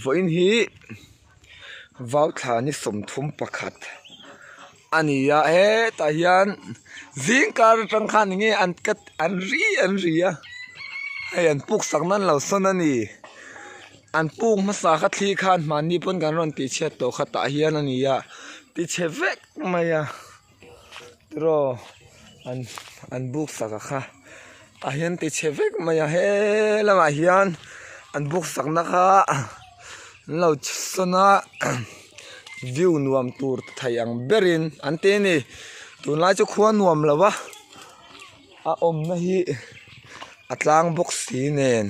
Vawiin hi vauthla ni 31 a ni a hetah hian zing kar atang khan eng nge an cut an ri an ri a hei an puk sak nan lo sawn a ni an puk hmasa kha thli khan hmanni pawn kan rawn tih chhiat tawh kha tah hian a ni a ti chhe vek mai a. Tiraw an an buk sak a kha a hian ti chhe vek mai a he lamah hian an buk sakna kha an lo sawn a view nuam tur thei ang berin an ti a ni tunlai chu khua nuam lo a a awmna hi a tlang bawk si nen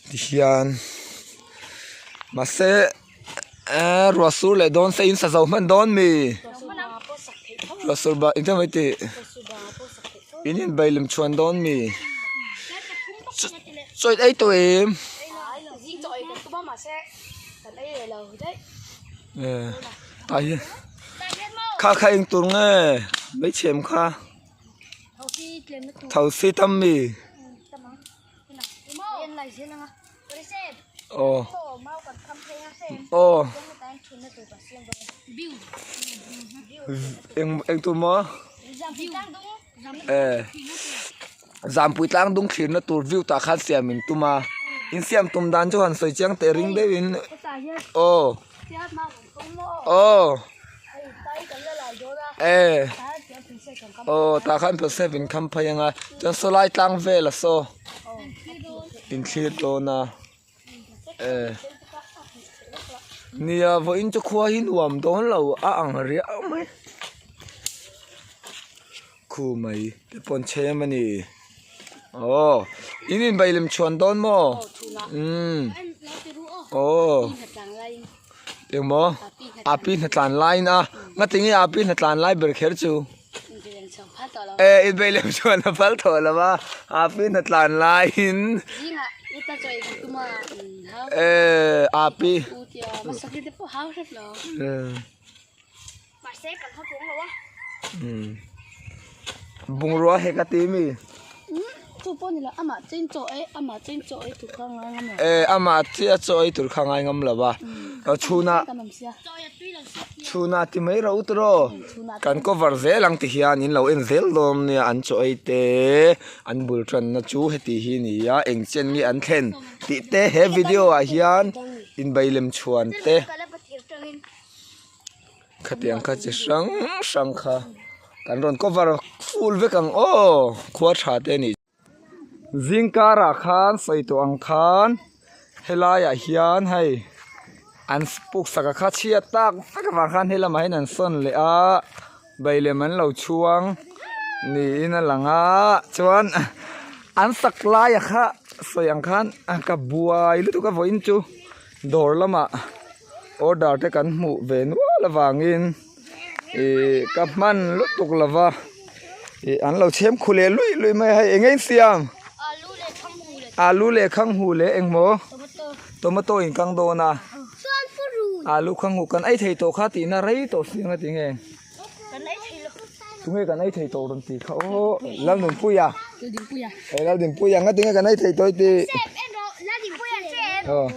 tihian mahse. Eee ruah sur leh dawn se in sa zo hman dawn mi ruah sur bah engtin mai tih in in bai lem chhuan dawn mi chaw ei tawh em eh tah hian kha kha eng tur nge hmeichhe kha thosi tam mi. Aw aw eng eng tur maw eh zampui tlang dung thlirna tur view tah khan siam in tum a in siam tum dan chu han sawi chiang teh ring deuhin aw aw eh aw tah khan pheichhep in kham phei ang a chuan sawlai tlang vel a saw. Inthlir dawn a eh nia vawiin chu khua hi nuam dawn lo a ang riau mai khu mai te pawh an chhem a ni aw in inbei lem chhuan dawn maw umm aw engmaw a pi hnatlan laiin a ngatinge a pi hnatlan lai ber kher chu. Eh in beilem chuan a phal tawh lo a api hna tlan laiin eh api bungrua hek a ti mi eh amah chiah chaw ei tur kha ngai ngam lo a chhunah Chhunah ti mai rau tur aw kan cover zel ang ti hian in lo en zel dawn nia an chaw ei te an bul tanna chu heti hi a ni a eng chen nge an thlen tih te he video ah hian inbei lem chhuan te khatiang kha chi hrang hrang kha kan rawn cover full vek ang aw khua tha te a nih. Zingkarah khan sawi tawh ang khan helaiah hian hei an puk sak a kha chhiat tak vek avang khan he lamah hian an sawn leh a beilem an lo chhuang niin a lang a chuan an sak laia kha sawi ang khan ka buai lutuk a vawiin chu dawr lamah order te kan hmuh ve nual avangin. Ihh ka hman lutuk lo va ih an lo chhem khu leh luih luih mai a hei eng nge in siam alu leh khang hu leh engmaw tomato in kang dawn a alu khang hu kan ei thei tawh kha tihna rei tawh si ang a ti nge tunge kan ei thei tawh rawn tih kha aw Lalnunpuia eh Laldinpuia nga tinge kan ei thei tawh i tih aw.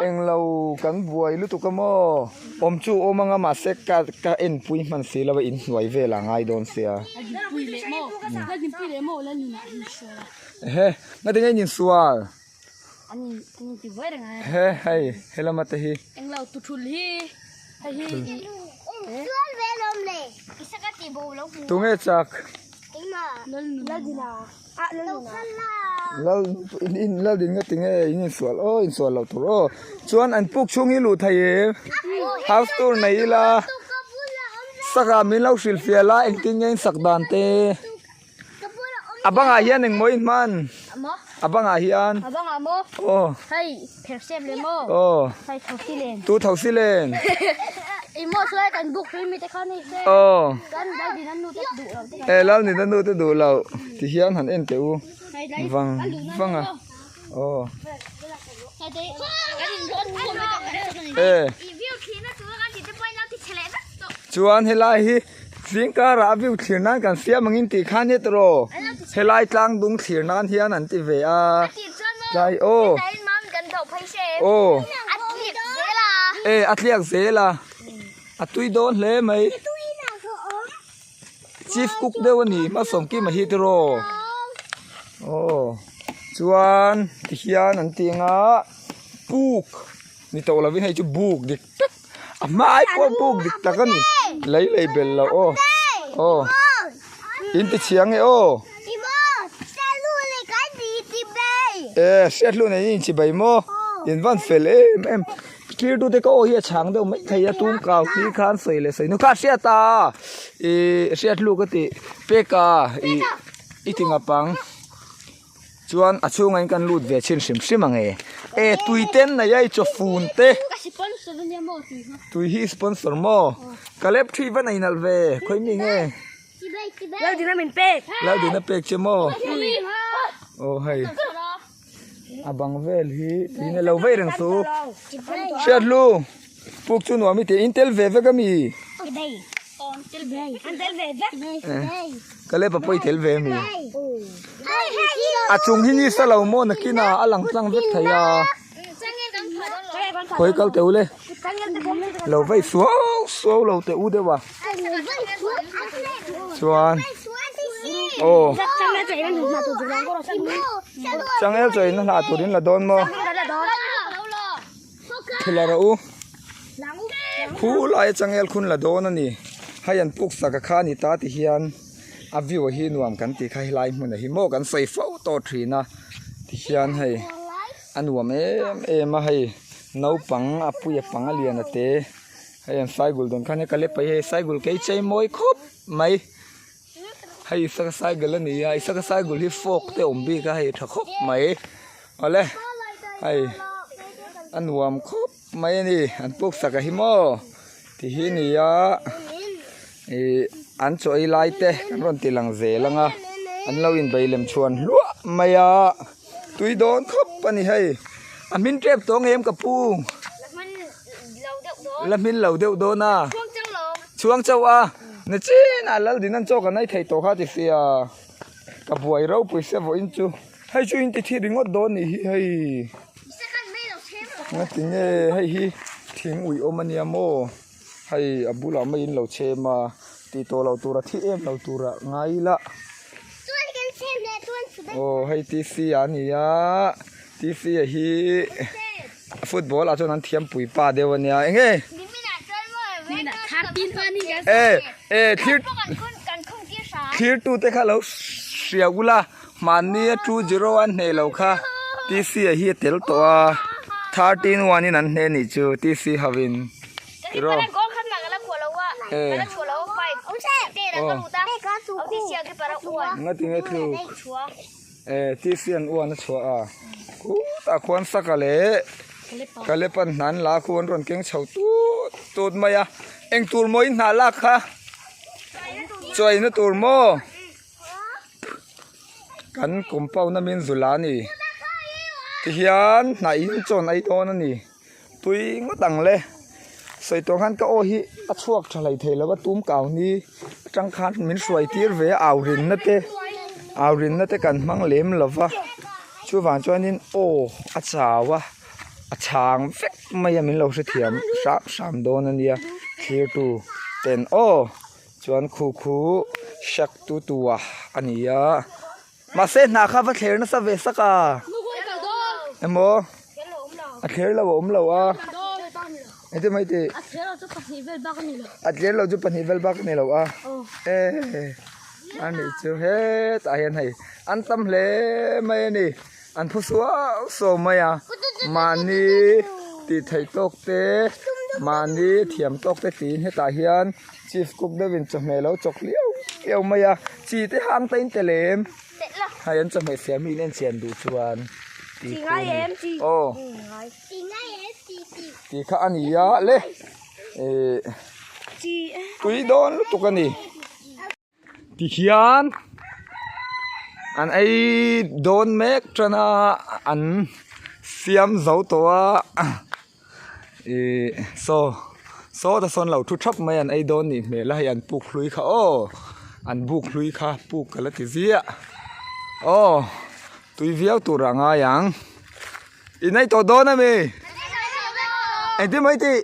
Englo kan buai lutuk a maw? Awm chu awm anga mahse ka ka enpui hman si lo a inhnuai vel a ngai dawn sia. Ehe ngatinge in insual? He hei helama te hi. Tunge chak? Lal in in lal din nga tinge in insual aw insual loh tur aw chuan an puk chhung hi luh thei em house tour nei ila saka min lo hrilh fiah la engtin nge in sak dan te a bangah hian engmaw in hman a bangah hian aw aw tu tho si len aw. E lal nina nu te duh loh ti hian han en teh u vang vang a aw e chuan helai hi. Zingkarah a view thlir nan kan siam angin tih kha nia tawh helai tlang dung thlir nan hian an ti ve a tlai aw aw e a tliak zel a a tui dawn hle mai chief cook deuh a ni Malsawmkima hi tiraw aw chuan tihian an ti anga puk ni tawh lovin hei chu buk dik tak a hmai pawh buk dik tak a ni lei lei bel loh aw aw in ti chhia nge aw e hriat hlu nei in chibai maw in van fel em em thlir tu te ka aw hi a chhang deuh mai thei a tum kau hi khan sawi leh sawi nu kha hriat a ih hriat hlu ka tih pek a ih i ti ngap ang. Chuan a chhungah in kan lut ve chhin hrim hrim ang e. E tui ten nei a i chaw fun te. Tui hi sponsor maw? Ka lep thi va nei nalh ve. Khawi mi nge? Laldina min pek. Laldina pek che maw? Aw hei. A bang vel hi tuin a lo vei reng su. Hriat lu. Puk chu nuam i ti. In tel ve vek a mi? Ka lep a pawi tel ve a mi? A chung hi ni sa lo maw nakin ah a lang tlang vek thei a khawi kal teh u le lo vei suau suau lo teh u deuh a chuan aw changel chaw in a hlah turin la dawn maw thil a rawh u khu lai a changel khun la dawn a ni hei an puk sak a kha a ni ta ti hian. A view a hi nuam kan tih kha helai hmun a hi maw kan sawi fo tawh thin a tihian hei a nuam em em a hei naupang a pui a pang a lian a te hei an saigul dawn khan hei ka lep a hei saigul kei chei mawi khawp mai hei isaka saigul a ni a isaka saigul hi fork te awm bik a hei tha khawp mai awle hei a nuam khawp mai a ni an puk sak a hi maw ti hi a ni a ih an chaw ei lai te kan rawn ti lang zel ang a an lo inbei lem chhuan hluah mai a tui dawn khawp a ni hei a hmin tep tawh ang em ka pu la hmin lo deuh dawn a chhuang chauh a nichin ah laldin an chaw kan ei thei tawh kha ti sia ka buai ropui se vawiin chu hei chu in ti thi ringawt dawn nih hi hei. Ngatinge hei hi thing ui awm a nia maw hei a bulah mai in lo chhem a tih tawh loh tur a thi em lo tur ah ngai ila aw hei t c a ni a t c a hi football ah chuan an thiam pui pa deuh a nia enge e e thlir thlir tu te kha lo hria ula. Mahni a 2-0 an hneh loh kha TC a hi a tel tawh a 13-1 in an hneh nih chu TC ho in tiraw eh ngatinge thluk eh TC an uan a chhuah a khutah khuan saka leh Kalepan hna an la khu an rawn keng chho tut tut mai a eng tur maw in hna lak kha chaw eina tur maw. Kan compound a min zul a ni tihian hnah in chawn a ei dawn a ni tui ngawt ang le sawi tawh khan ka aw hi a chhuak tha hlei thei lo a tum kau ni atang khan min hruai tir ve a au rinna te au rinna te kan hmang lem lo va chuvang chuanin aw a chau a a chhang vek mai a min lo hrethiam hram hram dawn a nia thlir tu ten aw. Chuan khu khu shak tu tu a a ni a mahse hna kha va thler nasa ve sak a emaw a thler lo a awm lo a engtin mai tih a thler lo chu pahnih vel bak a ni lo a e a nih chu hetah hian hei an tam hle mai a ni. An phu suau suau mai a, mahni tih theih tawk te, mahni thiam tawk te tiin hetah hian chief cook deuhin chawhmeh lo chawk hliau hliau mai a, chi te hang te in tel em? Hei an chawhmeh siam hi in enchian duh chuan ti khu a ni aw ti kha a ni a le ih tui dawn lutuk a ni. Tihian an ei dawn mek tan a an siam zo tawh a ih saw. Sawta sawn lo thu thap mai an ei dawn nih hmel a hei an puk hlui kha aw an buk hlui kha puk ka la ti ziah aw tui viau tur ah ngai ang in ei tawh dawn ami engtin mai tih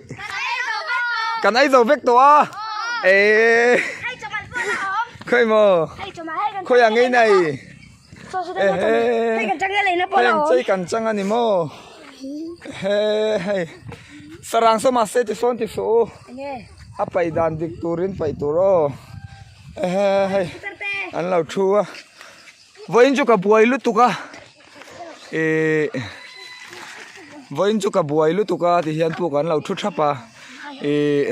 kan ei zo vek tawh a eh khawi maw khawi ang in ei. Heng chei kan chang a ni maw he hei sarang saw mahse ti sawn ti suh u a paih dan dik turin paih tur aw ehe hei an lo thu a vawiin chu ka buai lutuk a ihh vawiin chu ka buai lutuk a ti hian puk an lo thu thap a ihh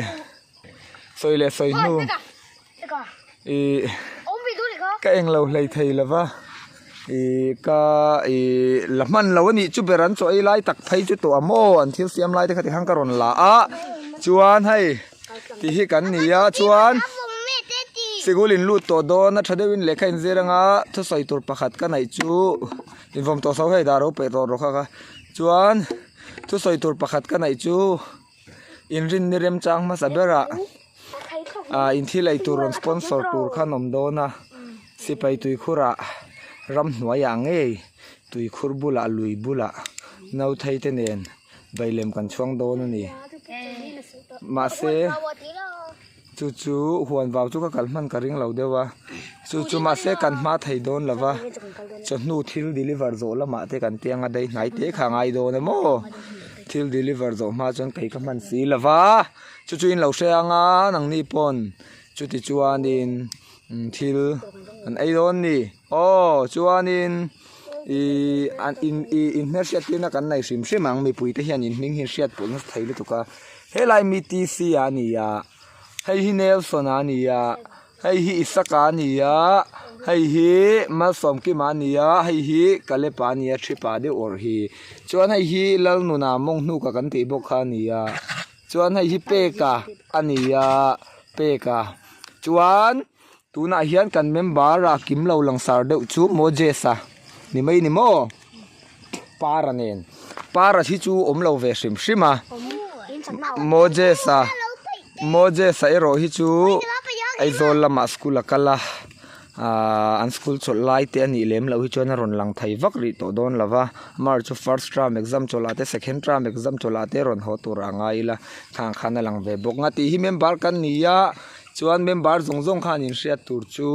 sawi leh sawi hnu. Ih ka eng lo hlei thei lo va ih ka ih la hman lo a nih chu ber an chaw ei lai tak phei chu tawh a maw an thil siam lai te kha tikhan ka rawn la a chuan hei ti hi kan ni a chuan sikul in lut tawh dawn a tha deuhin lehkha in zir anga thusawi tur pakhat ka neih chu invawm tawh so hei dah ro peih rawh rawh kha kha chuan thusawi tur pakhat ka neih chu. Inrinni remchang hmasa berah ah in thil ei tur rawn sponsor tur kha an awm dawn a sipai tuikhurah ramhnuaiah ngei tuikhur bulah lui bulah nauthei te nen vailem kan chhuang dawn a ni mahse chu chu huan vau chu ka kal hman ka ring lo deuh a chu chu mahse kan hma thei dawn lo va chawhnu thil deliver zawh lamah te kan tiang a dei hnai te kha a ngai dawn a maw thil deliver zawh hma chuan kei ka hman si lo va chu chu in lo hre ang a nangni pawn chuti chuanin thil an ei dawn a ni aw chuanin ihh an in ih inhmelhriat tirna kan nei hrim hrim ang mipui te hian in hming hi hriat pawh nasa thei lutuk a helai mi T C a ni a hei hi Nelson a ni a hei hi Isaka a ni a hei hi Malsawmkima a ni a hei hi Kalepa a ni a thipa deuh awrh hi chuan hei hi Lalnuna mawng hnuka kan tih bawk kha a ni a chuan hei hi Peka a ni a Peka chuan. Tunah hian kan member a kim lo langsar deuh chu Moses a ni mai ni maw? Para nen Para hi chu awm lo ve hrim hrim a Moses a Moses a erawh hi chu Aizawl lamah school a kal a ahh an school chawlh lai te a nih lem loh hi chuan a rawn lang thei vak rih tawh dawn lo va March chu first term exam chawlh ah te second term exam chawlh ah te rawn haw tur a ngai ila khang khan a lang ve bawk nga tih hi member kan ni a. Chuan member zawng zawng khan in hriat tur chu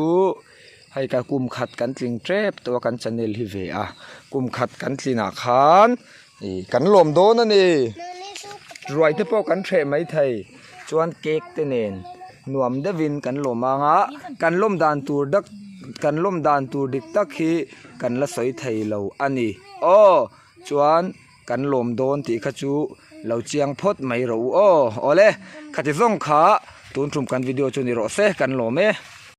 hei ka kum khat kan tling tep tawh a kan channel hi ve a kum khat kan tlinah khan ih kan lawm dawn a ni ruai te pawh kan hreh mai thei chuan cake te nen nuam deuhin kan lawm ang a kan lawm dan tur dak kan lawm dan tur dik tak hi kan la sawi thei lo a ni aw. Chuan kan lawm dawn tih kha chu lo chiang phawt mai rawh u aw. Awle, khati zawng kha tun tum kan video chu ni rawh se, kan lawm e.